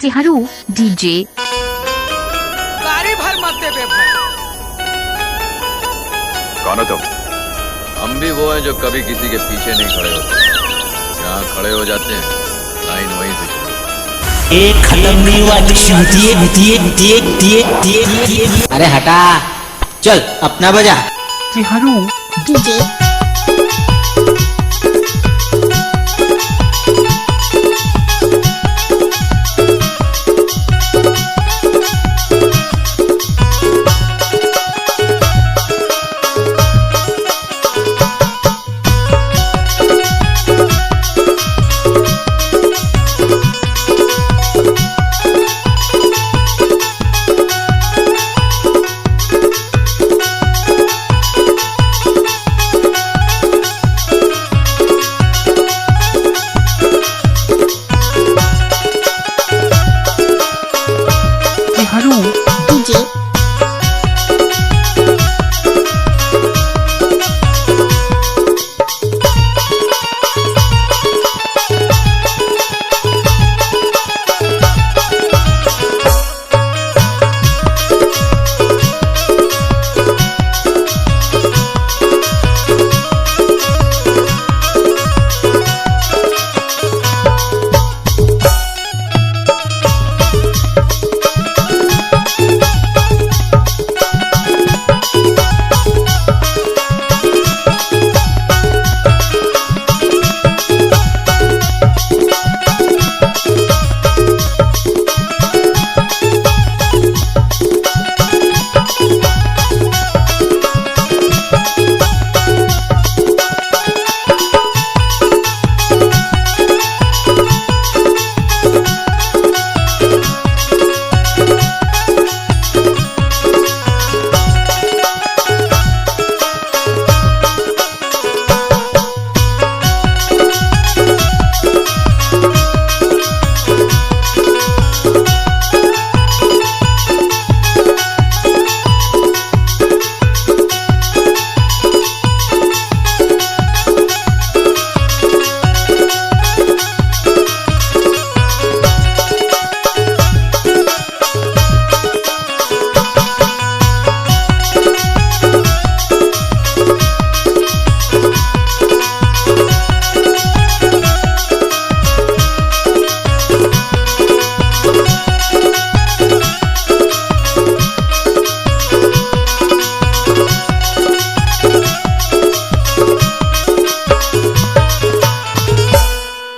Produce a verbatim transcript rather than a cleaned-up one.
तिहरू DJ. गाड़ी भर मत देबे भाई। कौन हो तुम? हम भी वो हैं जो कभी किसी के पीछे नहीं खड़े होते, जहाँ खड़े हो जाते हैं, लाइन वहीं से शुरू होती है। एक खत्म नहीं हुआ, दिए दिए दिए दिए दिए दिए। अरे हटा, चल अपना बजा। तिहरू डीजे।